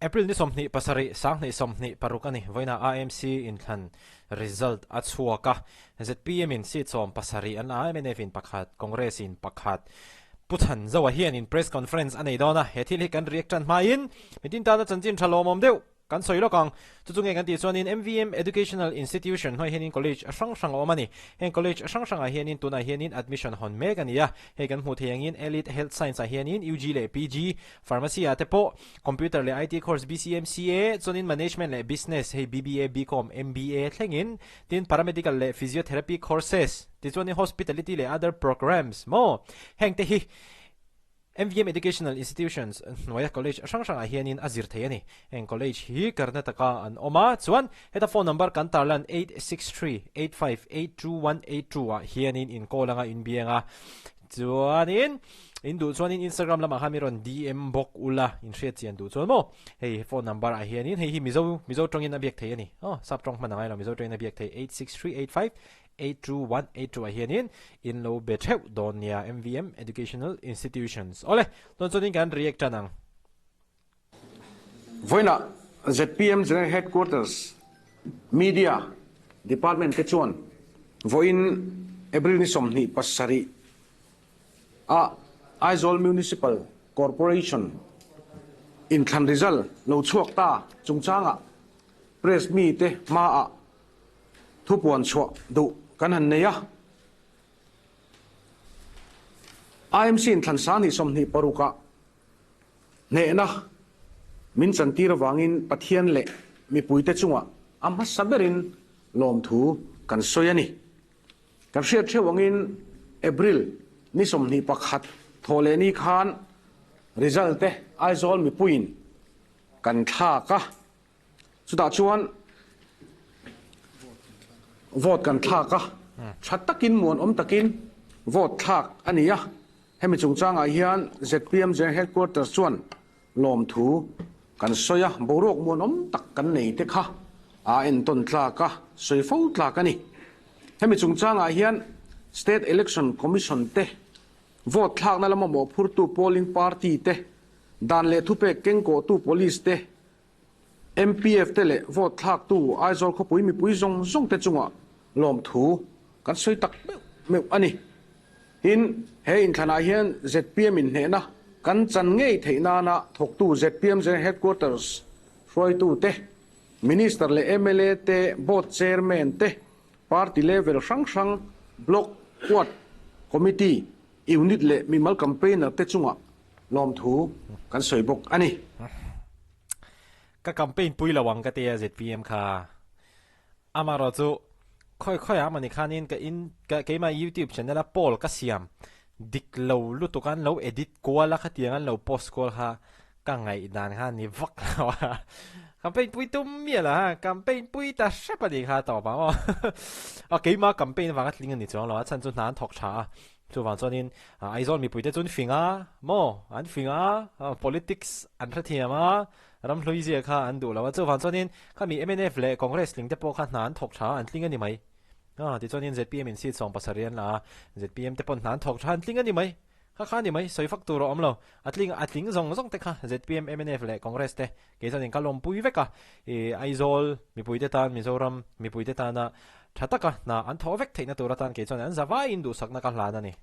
April ni 27, 2026 a ni. Vawiinah AMC inthlan result a chhuak a. ZPM in seat 70 an la a, mnf in pakhat, Congress in pakhat. Pu Chhanzoa hianin press conference a nei dawn a, he thil hi kan react tan hmain mitin tana chanchin tha lawmawm deuh Kan sawi lawk ang. Chu chu nge kan tih chuanin MVM Educational Institution hnuai hianin college hrang hrang a awm a ni. Heng college hrang hrangah hianin tunah hianin admission hawn mek a ni a. Hei kan hmuh thei angin Elite Health Science ah hianin UG leh PG, Pharmacy ah te pawh Computer leh IT course BCMCA, chuanin Management leh Business hei BBA, BCom, MBA thlengin tin Paramedical leh Physiotherapy courses tichuanin Hospitality leh other programs maw heng te hi MVM Educational Institutions hnuaia college hrang hrangah hianin a zir thei a ni. Heng college hi Karnataka an awm a, chuan heta phone number kan tarlan 8638582182 ah hianin in call anga in biang a, chuanin in duh chuanin Instagram lamah khan mi rawn DM bawk ula in hriat chian duh chuan maw hei phone number ah hianin hei hi Mizo Mizo tawngin a biak thei a ni aw sap tawng hman a ngai lo Mizo tawngin a biak thei 86385 82182 ah hianin in lo be theuh dawn nia MVM Educational Institutions. Awle, tawn chuanin kan react tan ang. Vawiinah zpm General Headquarters Media Department te chuan vawiin April ni 27 ah Aizawl Municipal Corporation inthlan result lo chhuak ta chungchangah Press mite hmaah Thupuan chhuah duh kan han nei a. IMC in thlansa ni 26 ah hnehna min chantir avangin Pathian leh mipuite chungah a hmasa berin lawmthu kan sawi a ni. Kan hriat theuh angin April ni 21 thawh leh ni khan result te Aizawl mipuiin kan thlak a. Chutah chuan vote kan thlak a, tha takin muanawm takin vote thlak a ni a. Hemi chungchangah hian zpm General Headquarters chuan lawmthu kan sawi a, boruak muanawm tak kan nei te kha a entawn tlak a, sawi fo tlak a ni. Hemi chungchangah hian State Election Commission te, vote thlakna lama mawhphurtu polling party te, dan leh thupek kengkawhtu police te, MPF te leh vote thlaktu Aizawl khawpui mipui zawng zawng te chungah lawmthu kan sawi tak meuh meuh a ni. Tin, he inthlanah hian zpm inhnehna kan chan ngei theih nana thawktu zpm General Headquarters hruaitu te, Minister leh mla te, Board Chairman te, Party level hrang hrang, Block, Ward, Committee, Unit leh mimal campaigner te chungah lawmthu kan sawi bawk a ni. Ka campaign pui lo ang ka ti a zpm kha. Amaherawh chu khawi khawi ah mawni khanin ka in ka keimah youtube channel a poll ka siam dik lo lutuk a an lo edit kual a khatiang an lo post kual kha ka ngaihdan kha ni vak lo a. Campaign pui tum miah lo ha, campaign pui ta hrep a nih kha tawp ang aw. Aw keimah campaign avanga tling a ni chuang lo a, chhan chu hna an thawk tha a. Chuvang chuanin Aizawl mipuite chu an fing a maw? An fing a, politics an hrethiam a, ramhlui zia kha an duh lo a. Chuvang chuanin khami mnf leh Congress tling te pawh kha hna an thawk tha a, an tling a ni mai. Tichuanin zpm in seat 70 an la a, zpm te pawn hna an thawk tha a, an tling a ni mai. Kha kha a ni mai, sawi fak tur a awm lo. A tling a tling zawng zawng te kha zpm, mnf leh Congress te kei chuanin ka lawmpui vek a. Aizawl mipuite tan, Mizoram mipuite tana Tha taka hna an thawh vek theihna tur atan kei chuan an za vaiin duhsakna ka hlan a ni.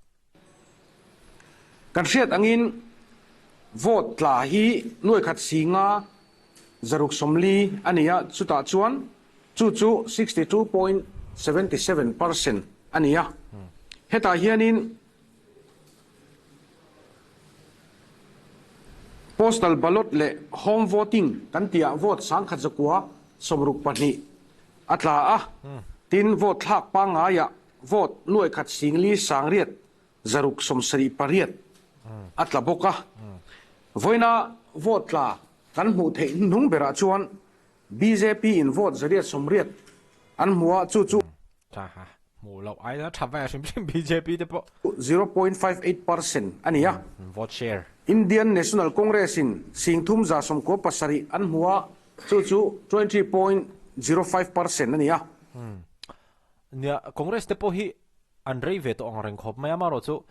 Kan hriat angin vote tla hi nuaikhat singa 640 a ni a, chutah chuan chu chu 62.77% a ni a. Hetah hianin Postal ballot leh home voting kan tihah vote 1162 a tla a, tin vote thlak pangngaiah vote 1,408,678 a tla bawk a. Vawiina vote tla kan hmuh theih hnuhnung berah chuan bjp in vote 880 an hmu a, chu chu. Hmuh loh ai a tha ve hrim hrim bjp te pawh. 0.58% a ni a. Vote share. Indian National Congress in 397 an hmu a, chu chu 20.05% a ni a. Nia, Congress te pawh hi an rei ve tawh ang reng khawp mai a, amaherawh chu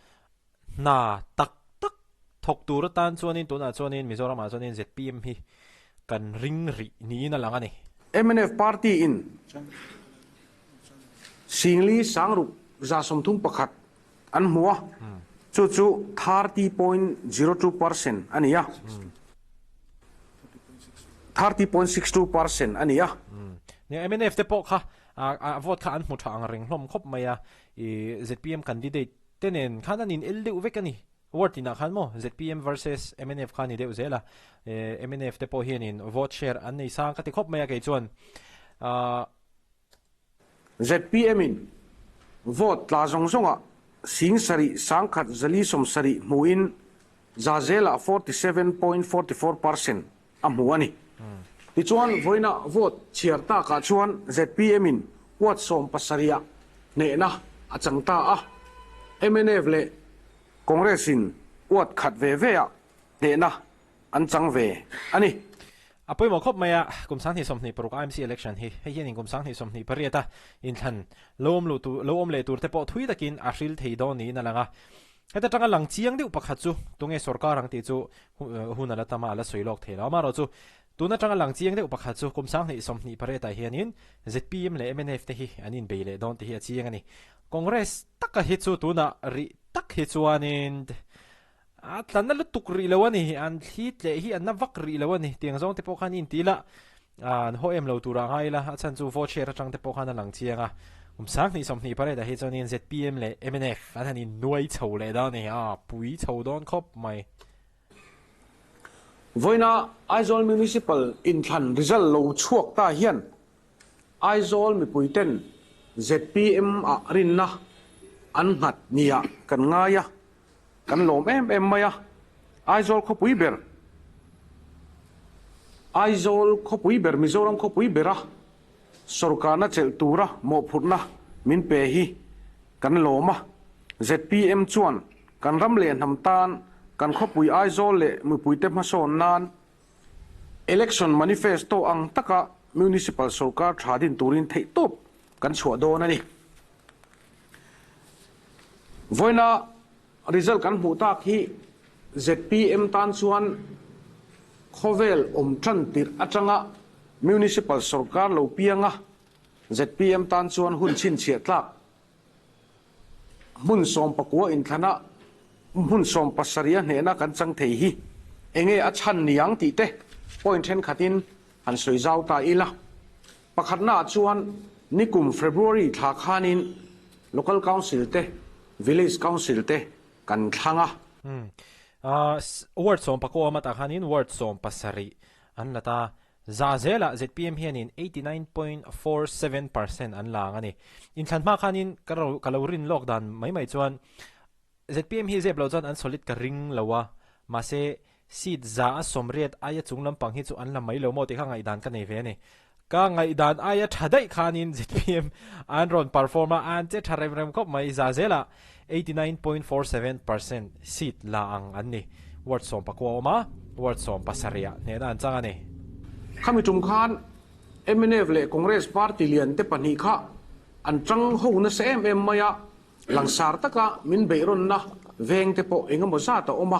hna tak tak thawk tur atan chuanin tunah chuanin Mizoram ah chuanin zpm hi. kan ring rih niin a lang a ni. Mnf party in Singli Sangruk 31 an hmu a, chu chu 30.02% a ni a, 30.62% a ni a. Nia, mnf te pawh kha a vote kha an hmu tha ang reng hlawm khawp mai a, i zpm candidate te nen khan an in el deuh vek a ni. Ward tinah khan maw zpm versus mnf kha a ni deuh zel a, mnf te pawh hianin vote share an nei sang ka ti khawp mai a kei chuan. Zpm in vote tla zawng zawngah 70 1,000 470 hmuin za zelah 47.44% a hmu a ni. Tichuan vawiina vote chhiar takah chuan zpm in ward 17 ah hnehna a chang ta a, mnf leh Congress in ward khat ve ve ah hnehna an chang ve a ni. A pawimawh khawp mai a, kum 2026 IMC election hi hei hianin kum 2028 a inthlan lo awm luh tur lo awm leh tur te pawh thui takin a hril thei dawn niin a lang a. Heta tanga lang chiang deuh pakhat chu tunge sorkar ang tih chu hun a la tam a, a la sawi lawk thei lo. Amaherawhchu tun atanga lang chiang deuh pakhat chu kum 2028 ah hianin zpm leh mnf te hi an inbei leh dawn tih hi a chiang a ni. Congress taka hi chu tunah rih tak hi chuanin A tla na lutuk rih lo a ni, an thli tleh hi a na vak rih lo a ni. Tiang zawng te pawh khan inti ila, an haw em lo turah ngai ila, a chhan chu vote share atang te pawh khan a lang chiang a. Kum 2028 ah hi chuanin zpm leh mnf an han innuai chho leh dawn a ni, a pui chho dawn khawp mai. Vawiina Aizawl Municipal inthlan result lo chhuak ta hian Aizawl mipuiten zpm ah rinna an nghat nia kan ngai a, Kan lawm em em mai a, Aizawl khawpui ber, Aizawl khawpui ber, Mizoram khawpui bera sawrkarna chelh tura mawhphurhna min pe hi kan lawm a. Zpm chuan kan ram leh hnam tan, kan khawpui Aizawl leh mipuite hmasawn nan Election Manifesto ang taka Municipal sawrkar tha din turin theihtawp kan chhuah dawn a ni. Vawiina result kan hmuh tak hi zpm tan chuan khawvel awm tan tirh atanga Municipal sawrkar lo pianga zpm tan chuan hun chhinchhiah tlak hmun 19 inthlana hmun 70 a hnehna kan chang thei hi enge a chhan niang tih te point thenkhatin han sawi zau ta ila. Pakhatnaah chuan nikum February thla khanin Local Council te, Village Council te kan thlang a. Ward 19 awm atah khanin Ward 17 an la ta. Za zelah zpm hianin 89.47 percent an la ang a ni. Inthlan hma khanin ka lo rin lawk dan mai mai chuan Zpm hi zep lo chuan an solid ka ring lo a, mahse seat 180 aia chung lampang hi chu an la mai lo maw tih kha ngaihdan ka nei ve a ni. Ka ngaihdan aia tha daih khanin zpm an rawn perform a, an che tha rem rem khawp mai. Za zelah 89.47 percent seat la ang an ni. Ward 19 a awm a, ward 17 ah hnehna an chang a ni. Khami tum khan mnf leh Congress party lian te pahnih kha an tang ho nasa em em mai a, Langsar taka min beihrawnna veng te pawh eng emaw zat a awm a,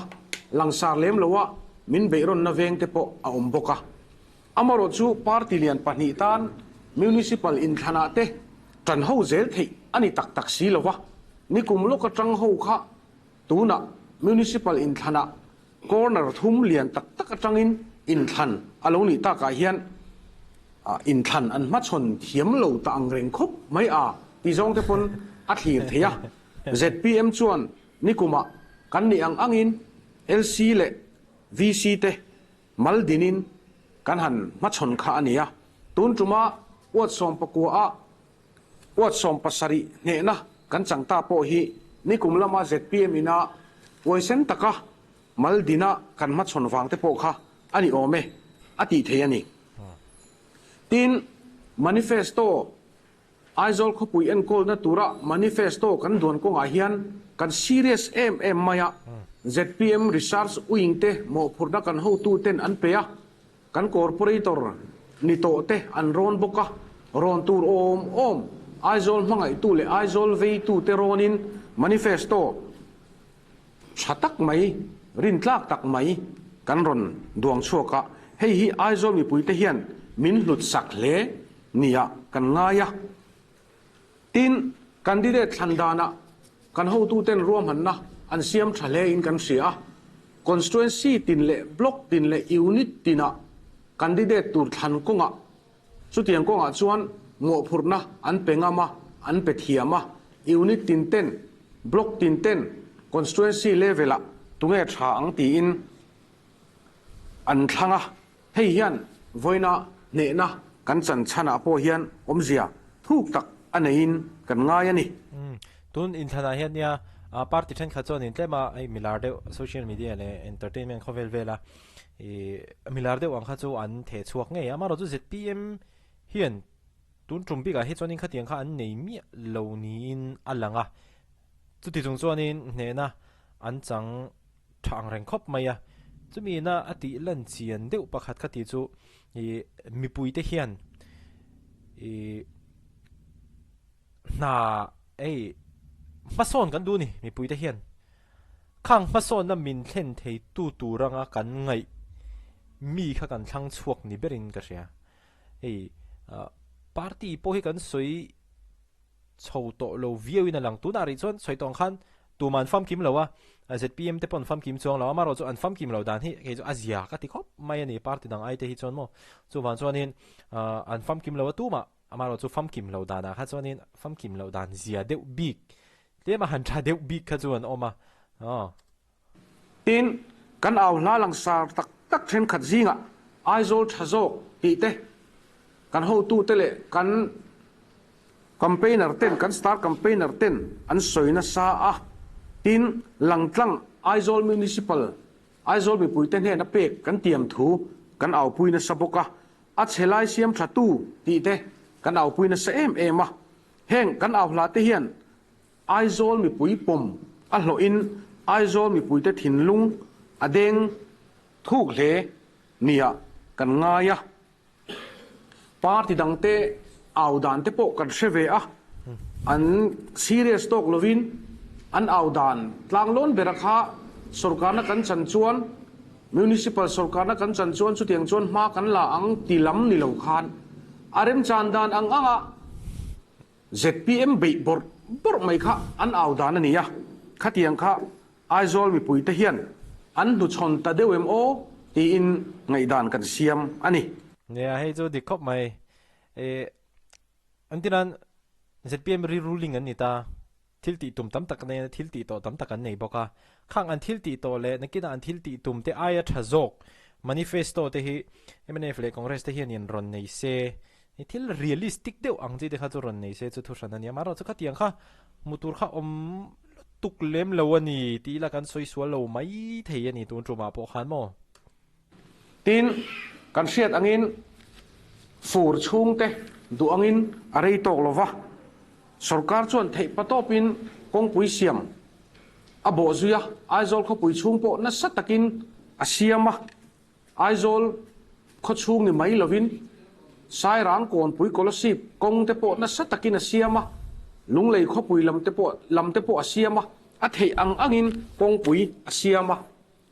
langsar lem loa min beihrawnna veng te pawh a awm bawk a. Amarawh chu party lian pahnih tan municipal inthlanah te tan ho zel theih a ni tak tak si lo va, nikum lawka tang ho kha tunah municipal inthlanah Corner thum lian tak tak atangin inthlan a lo nih takah hian inthlan an hmachhawn thiam lo ta ang reng khawp mai a ti zawng te pawn a thlir thei a. Zpm chuan nikumah kan nih ang angin LC leh VC te mal dinin kan han hmachhawn kha a ni a. Tun tuma ward 19 ah Ward 17 hnehna kan chang ta pawh hi nikum lama zpm ina huaisen taka mal dina kan hmachhawn vang te pawh kha a ni awm e, a tih thei a ni. Tin, manifesto, Aizawl khawpui enkawlna tura manifesto kan duan kawngah hian kan serious em em mai a, zpm research wing te mawhphurhna kan hotuten an pe a, Kan corporator ni tawh te an rawn bawk a, rawn tur awm awm Aizawl hmangaihtu leh Aizawl veitu te rawnin manifesto tha tak mai, rintlak tak mai kan rawn duang chhuak a. Hei hi Aizawl mipuite hian min hlut sak hle nia kan ngai a. Tin, candidate thlan danah kan hotuten ruahmanna an siam tha hle in kan hria a. Constituency tin leh block tin leh unit tinah candidate tur thlan kawngah chutiang kawngah chuan mawhphurhna an pe ngam a, an pe thiam a. Unit tin ten, block tin ten constituency level-ah tunge tha ang tiin an thlang a, hei hian vawiina hnehna kan chan chhanah pawh hian awmzia thuk tak a neiin kan ngai a ni. Tun inthlanah hian nia party thenkhat chuan intlem a, hei milar deuh social media leh entertainment khawvel vela ih milar deuh ang kha chu an theh chhuak ngei a, amaherawhchu zpm hian tun tum bikah hi chuanin khatiang kha an nei miah lo niin a lang a, chuti chung chuanin hnehna an chang tha ang reng khawp mai a, chumi ina a tih lan chian deuh pakhat kha tih chu ih mipui te hian ih hna hei hmasawn kan duh a ni mipui te hian khang hmasawnna min thlen thei tu tur anga kan ngaih mi kha kan thlang chhuak ni berin ka hria hei ah party pawh hi kan sawi chho tawh lo viau in a lang. Tunah rih chuan sawi tawh ang khan tumah an famkim lo a, zpm te pawh an famkim chuang lo a, amaherawh chu an famkim lo dan hi kei chu a zia ka ti khawp mai a ni, party dang ai te hi chuan maw. Chuvang chuanin an famkim lo a tumah, amaherawh chu famkim lo danah kha chuanin famkim loh dan zia deuh bik, tlem a han tha deuh bik kha chu an awm a, aw. Tin, kan au hla langsar tak tak thenkhat zingah Aizawl tha zawk tih te, kan hotute leh kan campaigner ten, kan star campaigner ten an sawi nasa a. Tin, langtlang Aizawl Municipal, Aizawl mipuite hnena pek kan tiam thu kan aupui nasa bawk a. A chhe lai siam tha tu tih te kan aupui nasa em em a. Heng kan au hla te hian Aizawl mipui pawm a hlawhin Aizawl mipuite thinlung a deng thuk hle nia kan ngai a. Party dangte au dan te pawh kan hre ve a, an serious tawk lovin an au dan tlanglawn bera kha sorkarna kan chan chuan Municipal sorkarna kan chan chuan chutiang chuan hma kan la ang ti lam ni lo khan a remchan dan ang anga Zpm beih bawrh bawrh mai kha an au dan a ni a, khatiang kha Aizawl mipuite hian an hnuchhawn ta deuh em aw tiin ngaihdan kan siam a ni. Nia, hei chu dik khawp mai. E, an tinan zpm ri ruling an ni ta, thil tih tum tam tak nei a, thil tih tawh tam tak an nei bawk a. Khang an thil tih tawh leh nakinah an thil tih tum te aia tha zawk manifesto te hi mnf leh Congress te hianin rawn nei se I thil realistic deuh ang chi te kha chu rawn nei se chu thu hran a nia. Amaherawhchu khatiang kha hmu tur kha awm lutuk lem lo a ni tih ila kan sawi sual lo mai thei a ni tun tumah pawh khan maw? Tin, kan hriat angin fur chhungte duh angin a rei tawk lo va, sorkar chuan theih patawpin kawngpui siam a bawh zui a, Aizawl khawpui chhung pawh nasa takin a siam a. Aizawl khawchhung ni mai lovin Sairang Kawnpui Kolasib kawng te pawh nasa takin a siam a, Lunglei khawpui lam te pawh lam te pawh a siam a, a theih ang angin kawngpui a siam a.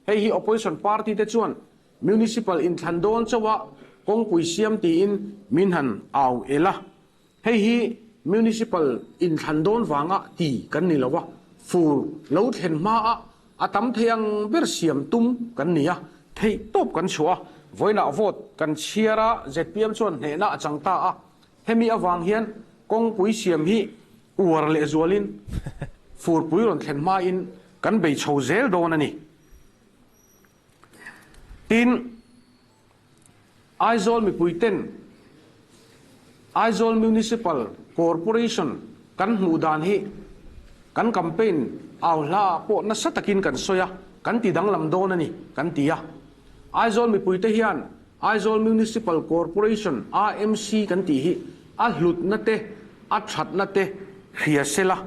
Hei hi Opposition party te chuan Municipal inthlan dawn chauha kawngpui siam tiin min han au el a. Hei hi Municipal inthlan dawn vanga ti kan ni lo a, fur lo thlen hmaah a tam thei ang ber siam tum kan ni a, theih tawp kan chhuah a, vawiinah vote kan chhiar a, zpm chuan hnehna a chang ta a, hemi avang hian kawngpui siam hi uar lehzualin furpui rawn thlen hmain kan bei chho zel dawn a ni. Tin. Aizawl mipuiten Aizawl Municipal Corporation kan hmuh dan hi kan campaign au hla ah pawh nasa takin kan sawi a, kan ti danglam dawn a ni kan ti a. Aizawl mipuite hian Aizawl Municipal Corporation, AMC, kan tih hi a hlutna te, a thatna te hria sela,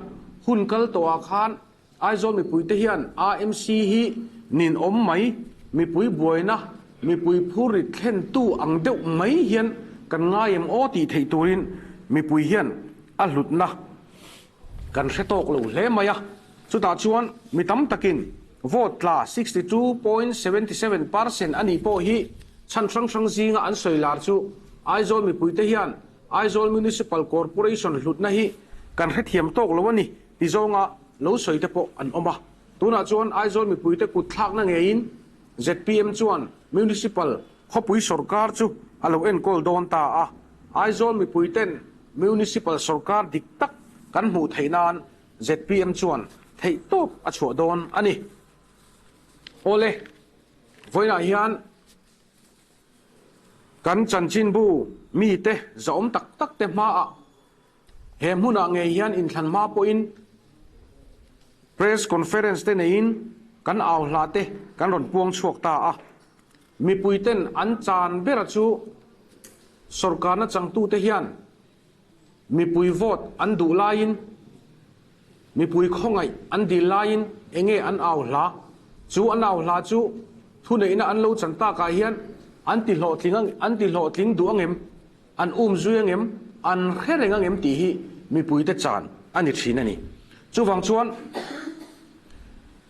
hun kal tawhah khan Aizawl mipuite hian AMC hi ninawm mai, mipui buaina, mipui phurrit thlentu ang deuh mai hian kan ngai em aw tih theih turin mipui hian a hlutna kan hre tawk lo hle mai a. Chutah chuan mi tam takin vote tla 62.77 percent a nih pawh hi. Chhan hrang hrang zinga an sawi lar chu Aizawl mipuite hian Aizawl Municipal Corporation hlutna hi kan hrethiam tawk lo a ni ti zawnga lo sawi te pawh an awm a. Tunah chuan Aizawl mipuite kut thlakna ngeiin zpm chuan Municipal khawpui sawrkar chu a lo enkawl dawn ta a. Aizawl mipuiten Municipal sawrkar dik tak kan hmuh theih nan zpm chuan theihtawp a chhuah dawn a ni. Awle, vawiinah hian kan chanchinbu mite zahawm tak tak te hmaah he hmunah ngei hian inthlan hma pawhin press conference te neiin kan au hla te kan rawn puang chhuak ta a. Mipuiten an chan bera chu sawrkarna changtute hian Mipui vote an duh laiin, mipui khawngaih an dil laiin enge an au hla? Chu an au hla chu thuneihna an lo chan takah hian an ti hlawhtling an ti hlawhtling duh angem, an um zui angem, an hre reng angem tih hi mipuite chan a ni thin a ni. Chuvang chuan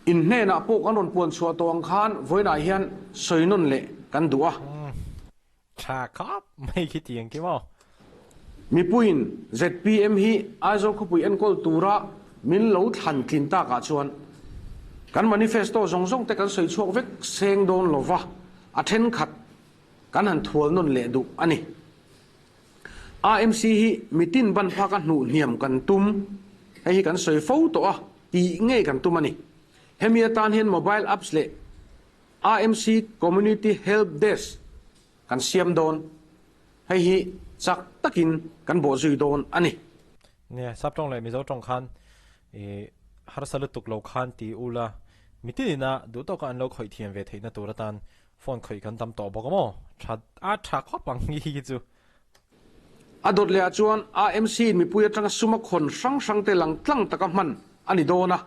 in hnenah pawh kan rawn puan chhuah tawh ang khan vawiinah hian sawi nawn leh kan duh a. Tha khawp mai khi ti ang ki maw? Mipuiin zpm hi Aizawl khawpui enkawl tura min lo thlan tlin takah chuan kan manifesto zawng zawng te kan sawi chhuak vek seng dawn lova, a thenkhat kan han thual nawn leh duh a ni. AMC hi mitin ban phaka hnuh hniam kan tum, hei hi kan sawi fo tawh a, tih ngei kan tum a ni. Hemi atan hian mobile apps leh AMC Community Help Desk kan siam dawn. Hei hi chak takin kan bawh zui dawn a ni. Nia, Sap tawng leh Mizo tawng khan i harsa lutuk lo khan ti ula, mitin ina duh tawka an lo khawih thiam ve theihna tur atan phone khawih kan tam tawh bawk a maw? Tha a tha khawp ang hi hi chu. A dawt lehah chuan AMC in mipui atanga suma khawn hrang hrangte lang tlang taka hman a ni dawn a,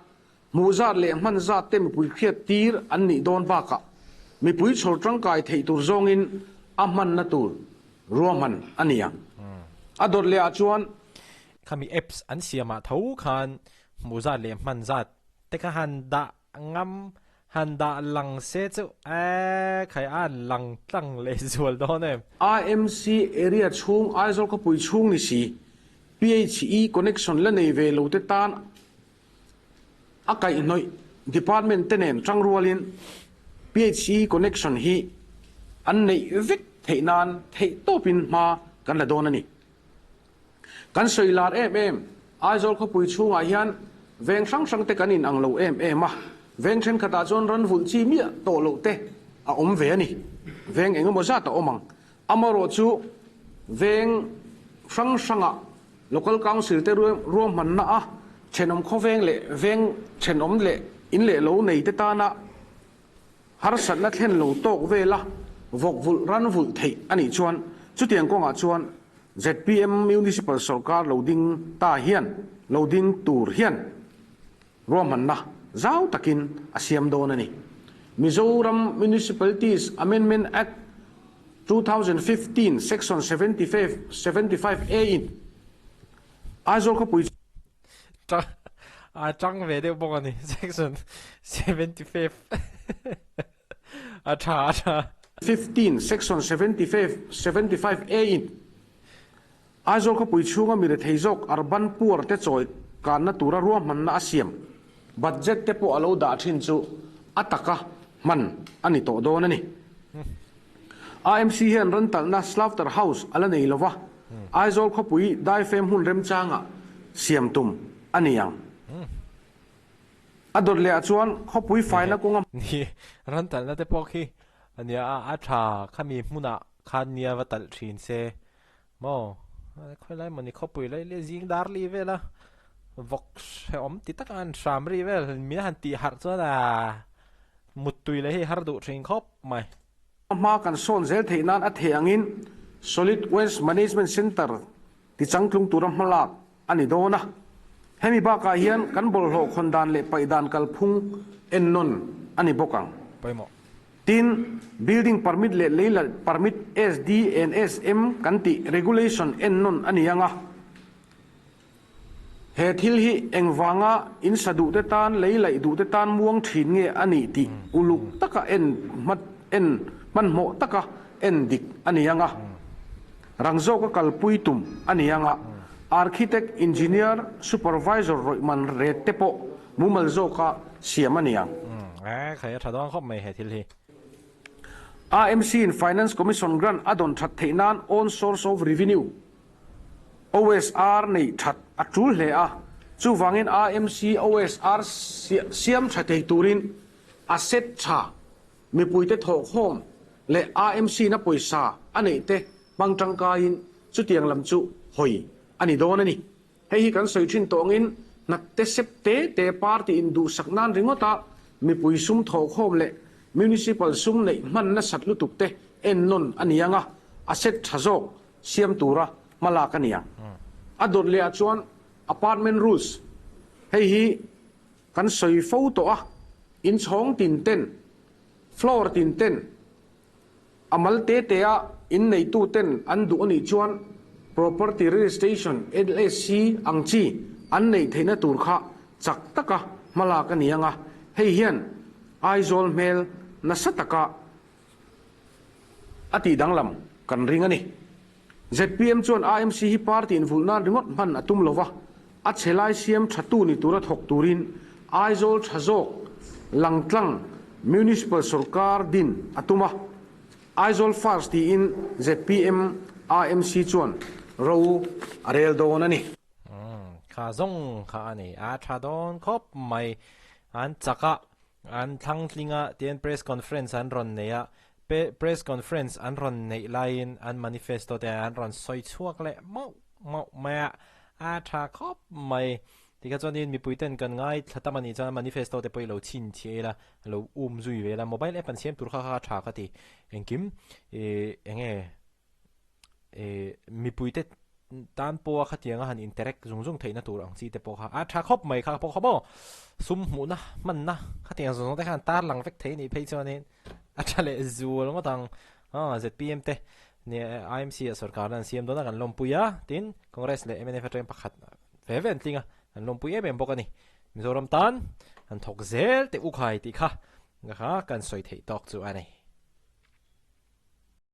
Hmuh zat leh hman zat te mipui hriat tir an nih dawn bakah mipui chhawr tangkai theih tur zawngin a hmanna tur ruahman a ni ang. A dawt leh ah chuan. Khami apps an siamah tho khan hmuh zat leh hman zat te kha han dah ngam, han dah lang se chu e khai a han lang tlang leh zual dawn em. AMC area chhung Aizawl khawpui chhung ni si PHE connection la nei ve lo te tan A kaihhnawih department te nen tangrualin PHE connection hi an neih vek theih nan theih tawpin hma kan la dawn a ni. Kan sawi lar em em, Aizawl khawpui chhungah hian veng hrang hrang te kan in ang lo em em a, veng thenkhatah chuan ran vulh chi miah tawh loh te a awm ve a ni. Veng engemaw zat a awm ang. Amarawh chu veng hrang hrangah Local Council te ruahmanna a thenawm khawveng leh veng thenawm leh in leh lo nei te tana harsatna thlen lo tawk vela vawk vulh ran vulh theih a nih chuan chutiang kawngah chuan zpm Municipal sawrkar lo ding ta hian lo ding tur hian ruahmanna zau takin a siam dawn a ni. Mizoram Municipalities Amendment Act 2015 Section 75 A in Aizawl khawpui chu A tang ve deuh bawk a ni Section 75 a tha a tha. 15 Section 75 A in Aizawl khawpui chhunga mi rethei zawk urban poor te chawi kanna tura ruahmanna a siam budget te pawh a lo dah thin chu a taka hman a ni tawh dawn a ni. AMC hian ran talhna slaughter house a la nei lova, Aizawl khawpui daifem hmun remchanga siam tum a ni ang. A dawt leh ah chuan khawpui faina kawnga. Ni, ran talhna te pawh khi a nia a tha khami hmunah khan nia va talh thin se Maw? Khawi lai mawni khawpui lai leh zing dar li vel a, vawk hrehawm ti taka an hram ri vel min han tih harh chuan a muttui leh hei har duh thin khawp mai. Hma kan sawn zel theih nan a theh angin Solid Waste Management Centre ti changtlung tura hmalak a ni dawn a. Hemi bakah hian kan bawlhhlawh khawn dan leh paih dan kalphung ennawn a ni bawk ang. Pawimawh. Tin, building permit leh leilalh permit SD and SM kan tih regulation ennawn a ni ang a. He thil hi engvanga in sa duhte tan, leilaih duhte tan muang thin nge a nih tih uluk taka en en hmanhmawh taka en dik a ni ang a, rang zawka kalpui tum a ni ang a, architect, engineer, supervisor rawih man ret te pawh mumal zawka siam a ni ang. Umm, khai a tha dawn khawp mai he thil hi. AMC in Finance Commission grant a dawn that theih nan Own Source of Revenue, OSR, neih that a tul hle a, chuvangin AMC OSR siam tha thei turin asset tha mipuite thawhkhawm leh AMC na pawisa a neih te hmang tangkaiin chutiang lam chu hawi a ni dawn a ni. Hei hi kan sawi thin tawngin hnatte sep te te party in duhsak nan ringawt a mipui sum thawhkhawm leh municipal sum neih hman nasat lutuk te ennawn a ni ang a, asset tha zawk siam tura hmalak a ni ang. A dawt leh ah chuan apartment rules hei hi kan sawi fo tawh a, inchhawng tin ten, floor tin ten, A mal te te a in neitu ten an duh a nih chuan Property Registration, LSC, ang chi an neih theihna tur kha chak taka hmalak a ni ang a, hei hian Aizawl hmel nasa taka a tih danglam kan ring a ni. Zpm chuan AMC hi party invulh nan ringawt hman a tum lova, a chhe lai siam thatu ni tura thawk turin Aizawl tha zawk langtlang Municipal sawrkar din a tum a, Aizawl First tiin zpm AMC chuan ro a rel dawn a ni. Umm, kha zawng kha a ni. A tha dawn khawp mai. An chak a, an thlang tling a, tihian press conference an rawn nei a, Press conference an rawn neih laiin an manifesto te an rawn sawi chhuak leh mauh mauh mai a, a tha khawp mai. Tikha chuanin mipui ten kan ngai thla tam a nih chuan an manifesto te pawh i lo chhinchhiah ila, lo um zui ve ila, mobile app an siam tur kha kha a tha ka ti. Engkim ih eng nge ih mipui te tan pawha khatianga han interact zung zung theihna tur ang chi te pawh kha a tha khawp mai kha pawh kha maw sum hmuhna hmanna khatiang zawng zawng te khan tar lang vek thei a nih phei chuanin a tha leh zual ngawt ang aw zpm te nia IMC ah sorkar an siam dawn a kan lawmpui a tin Congress leh mnf atangin pakhat ve ve an tling a an lawmpui em em bawk a ni Mizoram tan han thawk zel teh u khai tih kha kha kan sawi theih tawk chu a ni.